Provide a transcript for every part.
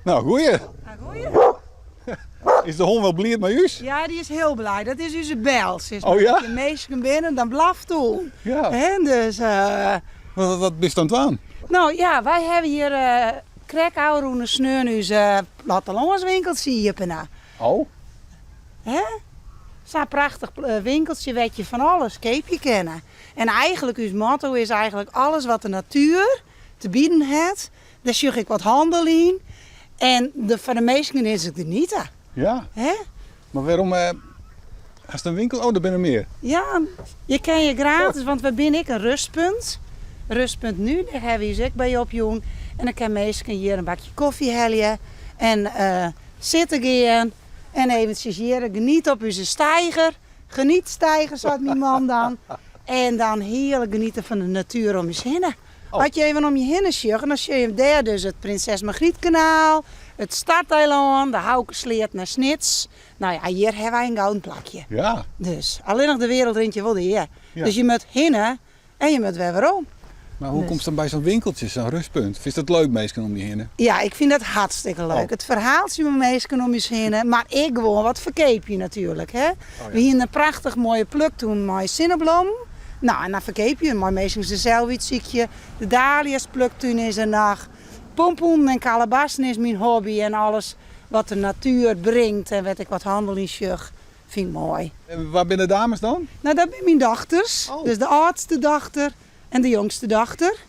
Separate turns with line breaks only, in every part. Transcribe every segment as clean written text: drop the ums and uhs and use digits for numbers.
Nou, goeie.
Goeie.
Is de hûn wol bliid mei ús?
Ja, dy is hiel blij. Dat is ús bel. Sis
Oh ja?
As der minsken binne, dan blaft de hûn.
Ja.
Hè, dus,
Wat, wat bist oan it dwaan?
No ja, wy hawwe hjir krekt ôfrûne sneon ús plattelânswinkeltsje iepene.
Oh.
Hè? Sa'n prachtich winkeltsje wêr't je fan alles keapje kinne. En eigentlik, ús motto is eigentlik alles wat de natuer te bieden hat, dêr sjoch ik wat handel yn. En de, foar de minsken is it geniete.
Ja.
Hè?
Mar wêrom hast in winkel? Oh, der binne mear.
Ja, je kinne je gratis, want wy binne ek in rustpunt. Rustpunt Nu, dêr hawwe wy ús ek by opjûn. En dan kinne minsken hjir in bakje kofje helje en sitte gean en eventsjes hjir geniete op ús steiger. Genietsteiger, seit myn man dan. En dan hearlik geniete fan de natuer om ús hinne. As je even om je hinne sjogge, dan sjogge je dêr dus it Prinses Margrietkanaal, it Starteilân, de Houkesleat nei Snits. No ja, hjir hawwe wy in gouden plakje.
Ja.
Dus, allinnich de wereld rint je wol dea.
Ja.
Dus je moat hinne en je moat wer werom.
Mar hoe komst dan by sa'n winkeltsje, sa'n rustpunt? Fynst it leuk, minsken om je hinne?
Ja, ik fyn dat hartstikke leuk.
Oh.
It ferhaaltsje mei minsken om ús hinne, mar ek gewoan wat ferkeapje natuerlik. Hè?
Oh ja.
We hiene in prachtich moaie pluktún mei sinneblommen. No, en dan ferkeapje je mei minsken se sels útsykje. De dahlias pluktún is der noch. Pompoenen en kalebassen is myn hobby en alles wat de natuer bringt en wêr't ik wat handel yn sjoch, fyn ik moai.
En wa binne de dames dan?
No, dat binne myn dochters.
Oh.
Dus de âldste dochter en de jongste dochter.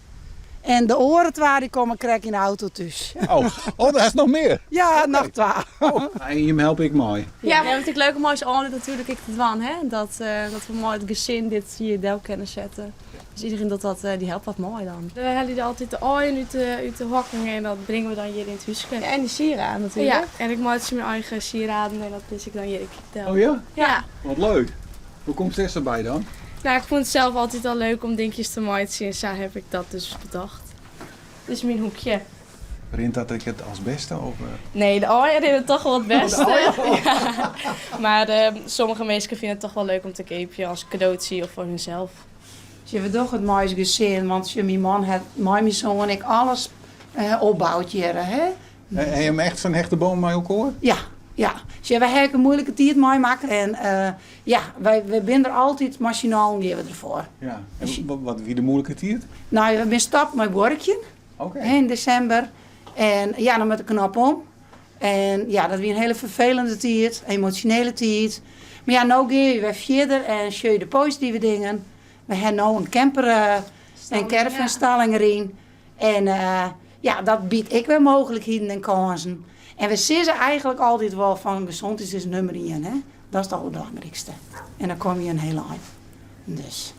En de oare twa dy komme krekt yn de auto thús.
Oh, oh, der hast noch mear?
Ja, noch twa.
Oh, en jim helpe ek mei?
Ja, want it is leuk om mei ús âlden natuerlik ek te dwaan, hè? Dat, dat we mei it gesin dit hjir del kinne sette. Dus iedereen docht dat, dy helpt wat mei dan.
We helje altyd de aaien út de, út de hokken en dat bringe we dan hjir yn it húske.
En dy sieraden natuerlik.
Ja, en ik meitsje myn eigen sieraden en dat lis ik dan hjir ek del.
Oh ja?
Ja.
Wat leuk. Hoe komst dêr sa by dan?
Nou, ik fûn it sels altyd al leuk om dinkjes te meitsjen en sa haw ik dat dus betocht. Dit is myn hoekje.
Rint dat ek it as bêste? Of?
Nee, de aaien rinne toch wol it bêste. Ja. Mar sommige minsken fine it toch wol leuk om te keapjen as kadootsje of foar hunsels.
Sjoch, we dogge it mei ús gesin, want sjoch, myn man hat mei myn soan ek alles opboud hjir. Hè?
Ha jim echt sa'n hechte bân mei elkoar?
Ja, ja. Sjoch, wy ha ek in muoilike tiid meimakke en ja, wy, wy binne der altyd mei syn allen gean we derfoar.
Ja. En wat wie de muoilike tiid?
No, we binne stopt mei buorkjen
Oké.
yn desimber. En ja, dan moat de knop om. En ja, dat wie in hiele ferfelende tiid, emosjonele tiid. Mar ja, no gean je wer fierder en sjoch je de positive dingen. We ha no in camper en caravanstalling deryn. En ja, dat biedt ek wer mooglikheden en kânsen. En we sizze eigentlik altyd wol fan gezondheid is nummer ien, hè. Dat is it alderbelangrykste. En dan komme je in hiel ein. Dus.